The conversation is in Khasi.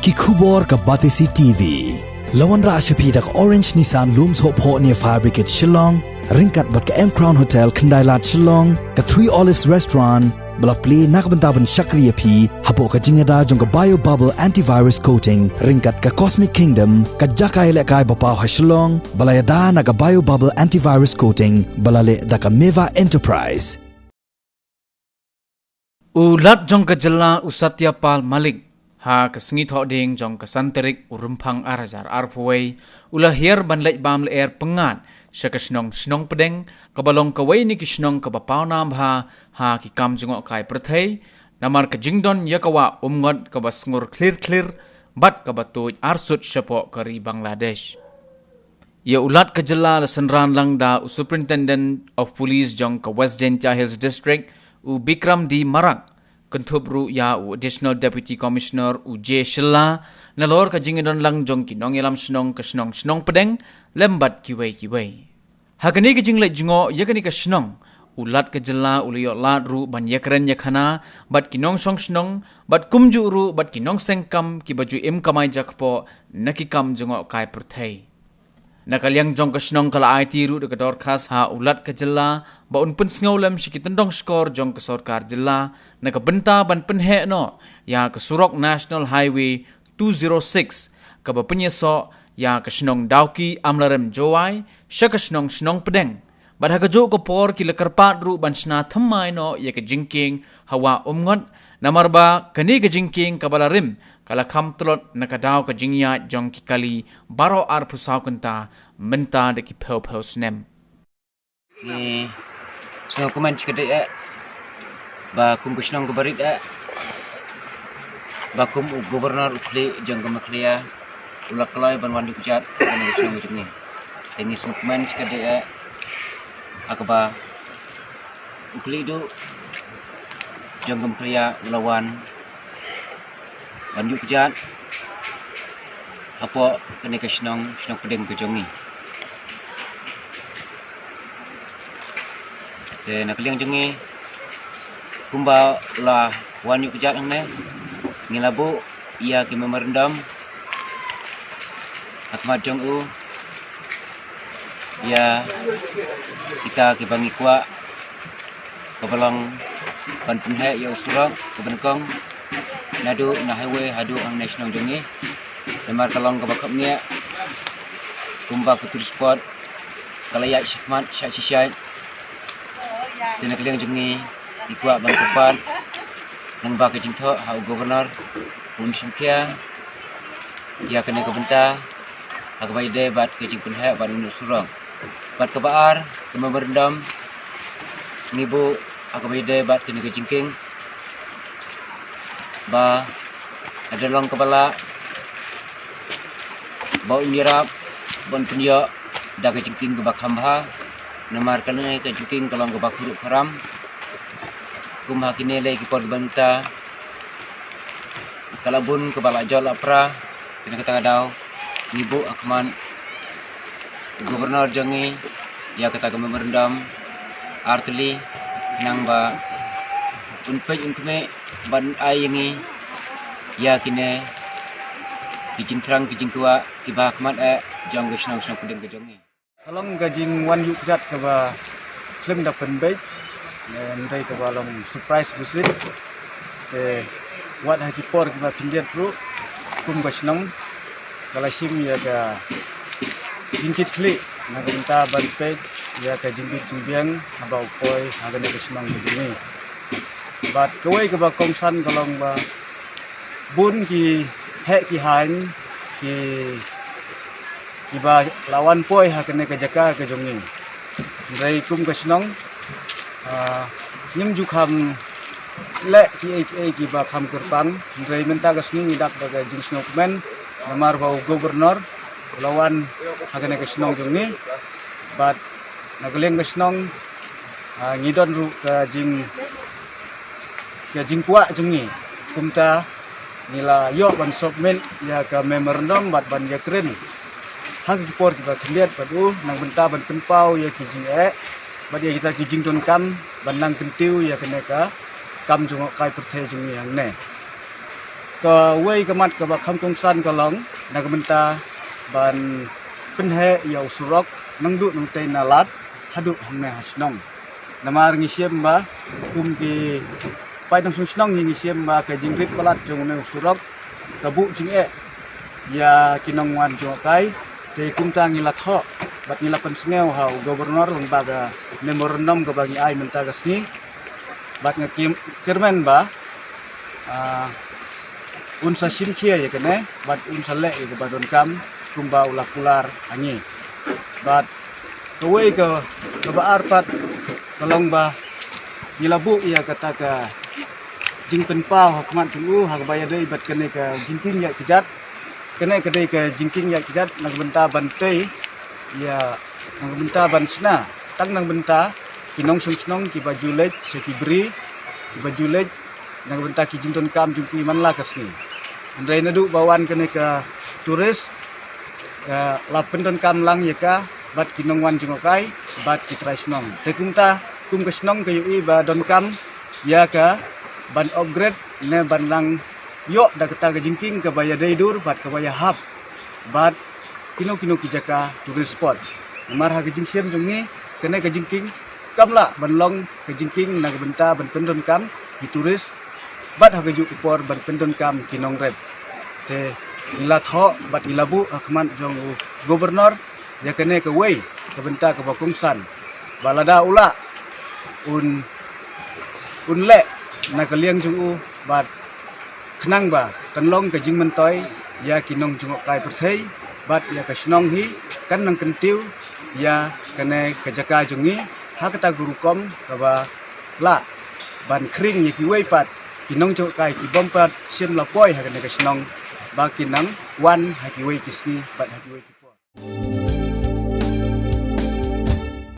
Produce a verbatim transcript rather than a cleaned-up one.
Ki khubor ka Batesi T V. La wanrah sha phi da ka Orange Nissan Lum Sohphoh near Fire Brigade Shillong, ryngkat bad ka M Crown Hotel Khyndailad Shillong, ka Three Olives Restaurant, ba la plie na ka bynta ban shakri ïa phi hapoh ka jingïada jong ka Bio Bubble Antivirus Coating, ryngkat ka Cosmic Kingdom, ka jaka ïalehkai ba paw ha Shillong, ba la ïada na ka Bio Bubble Antivirus Coating, ba la leh da ka Meva Enterprise. U Lat jong ka jylla u Satya Pal Malik, ha ka sngi Thohdieng jong ka san tarik u Rymphang ar hajar arphew wei, u la hiar ban leit bam lyer pyngngad sha ka shnong Shnong Pdeng, kaba long kawei na ki shnong kaba paw nam bha ha ki kam jngohkai pyrthei, namar ka jingdon ïa ka wah umngot kaba sngur khlir khlir, bad kaba tuid arsut shapoh ka ri Bangladesh. Ïa u Lat ka jylla la synran lang da u Superintendent of Police jong ka West Jaintia Hills District, u Bikram D Marak, kynthup ruh ïa u Additional Deputy Commissioner u J Shylla, nalor ka jingïadon lang jong ki nongïalam shnong ka shnong Shnong Pdeng, lem bad kiwei kiwei. Ha kane ka jingleit jngoh ïa kane ka shnong, u Lat ka jylla u la ïoh lad ruh ban ïakren ïakhana bad ki nongshong shnong, bad kumjuh ruh bad ki nongseng kam kiba ju im kamai jakpoh na ki kam jngohkai pyrthei. Na ka liang jong ka shnong ka la aiti ruh da ka dorkhas ha u Lat ka jylla, ba un pynsngew lem sha ki tyndong shkor jong ka sorkar jylla, na ka bynta ban pynheh noh ïa ka surok National Highway two zero six, kaba pynïasoh ïa ka shnong Dawki Amlarem Jowai sha ka shnong Shnong Pdeng. Bad ha kajuh ka por ki la kyrpad ruh ban shna thymmai noh ïa ka jingkieng ha wah umngot, namar ba kane ka jingkieng kaba la rim ka la kham tlot na ka daw ka jingïaid jong ki kali baroh arphew saw kynta, mynta da ki phew phew snem. Ngi sngewkmen shikatdei eh ba kum ka shnong kaba rit eh, ba kum u Governor u khlieh jong ka Meghalaya u la kloi ban wan ïuh kjat ha kane ka shnong jong ngi. Te ngi sngewkmen shikatdei eh ha kaba u khlieh duh jong ka Meghalaya u la wan ban ïuh kjat hapoh kane ka shnong, Shnong Pdeng ka jong ngi. Te na ka liang jong ngi, kumba la wan ïuh kjat hangne, ngi la buh ïa ki memorandum ha khmat jong u, ïa kita kiba ngi kwah, kaba long ban pynheh ïa u surok kaba nyngkong naduh na highway haduh hangne shnong jong ngi. Namar ka long kaba khapngiah, kumba ka tourist spot ka la ïaid shakhmat shah shisha. Te na ka liang jong ngi, ngi kwah ban kyrpad lyngba ka jingthoh ha u Governor, un shim khia ïa kane ka bynta ha kaba ïadei bad ka jingpynheh bad une u surok. Bad kaba ar, ka memorandum ngi buh ha kaba ïadei bad kane ka jingkieng, ba lada long kaba lah, ba un ïarap ban pynïoh da ka jingkieng kaba kham bha. Namar kane ka jingkieng ka long kaba khuid khuram. Kum ha kine lei ki por kiba mynta, ka la bun kaba la jot la pra. Te na kata ka daw, ngi buh ha khmat u Governor jong ngi ïa kata ka memorandum ar tylli, khnang ba un peit un khmih ban ai ïa ngi ïa kine ki jingthrang ki jingkwah kiba ha khmat eh jong ka shnong Shnong Pdeng ka jong ngi. Ka long ka jingwan ïuh kjat kaba khlem da pynbeit, eh, hynrei kaba long surprise bha shisha. Te wat ha ki por kiba khyndiat ruh, kum ka shnong ka la shim ïa ka jingkitkhlieh na ka bynta ban peit ïa ka jingbit jingbiang haba u poi ha kane ka shnong ka jong ngi. Bad kawei kaba kongsan ka long ba bun ki heh ki haiñ ki, kiba la wan poi ha kane ka jaka ka jong ngi. Hynrei kum ka shnong, ah, ngim ju kham leh kiei kiei kiba kham kyrpang. Hynrei mynta ka sngi ngi dap da ka jingsngewkmen namar ba u Governor u la wan ha kane ka shnong jong ngi. Bad na ka liang ka shnong, ah, ngi don ruh ka jing, ka jingkwah jong ngi. Kumta ngi la ïoh ban submit ïa ka memorandum bad ban ïakren ha ki por kiba khyndiat bad u na ka bynta ban pynpaw ïa ki jingeh bad ïa kita ki jingdonkam ban nang kyntiew ïa kane ka kam jngohkai pyrthei jong ngi hangne. Kawei ka mat kaba kham kongsan ka long na ka bynta ban pynheh ïa u surok nangduh nangtei na lad haduh hangne ha shnong. Namar ngi shem ba kum ki paid nongshong shnong hi ngi shem ba ka jingrit palat jong une u surok ka buh jingeh ïa ki nongwan jngohkai. Te kumta ngi la thoh bad ngi la pynsngew ha u governor lyngba ka memorandum kaba ngi ai mynta ka sngi. Bad nga kyrmen ba, ah, un sa shim khia ïa kane bad un sa leh ïa kaba donkam kumba u la kular ha ngi. Bad kawei ka, kaba ar pat ka long ba ngi la buh ïa kata ka jingpynpaw ha khmat jong u ha kaba ïadei bad kane ka jingkieng ïaid kjat. Kane ka dei ka jingkieng ïaid kjat na ka bynta ban tei ïa, na ka bynta ban shna tang na ka bynta ki nongshong shnong kiba ju leit sha ki bri, kiba ju leit na ka bynta ki jingdonkam jong ki man la ka sngi. Hynrei naduh ba wan kane ka tourist, eh, la pyndonkam lang ïa ka bad ki nongwan jngohkai bad ki trai shnong. Te kumta kum ka shnong ka ïohi ba donkam ïa ka ban upgrade ne ban nang ïoh da kata ka jingkieng kaba ïadei dur bad kaba ïahap bad kino kino ki jaka tourist spot. Namar ha ka jingshem jong ngi kane ka jingkieng kam lah ban long ka jingkieng na ka bynta ban pyndonkam ki tourist bad ha kajuh ka por ban pyndonkam ki nongrep. Te ngi la thoh bad ngi la buh ha khmat jong u governor ïa kane kawei ka bynta kaba kongsan ba lada u lah un, un leh na ka liang jong u bad khnang ba kan long ka jingmyntoi ïa ki nongjngohkai pyrthei bad ïa ka shnong hi kan nang kyntiew ïa kane ka jaka jong ngi ha kata ka rukom kaba lah ban khring ïa kiwei pat ki nongjngohkai kibym pat shym la poi ha kane ka shnong ba kin nang wan ha kiwei ki sngi bad ha kiwei ki por.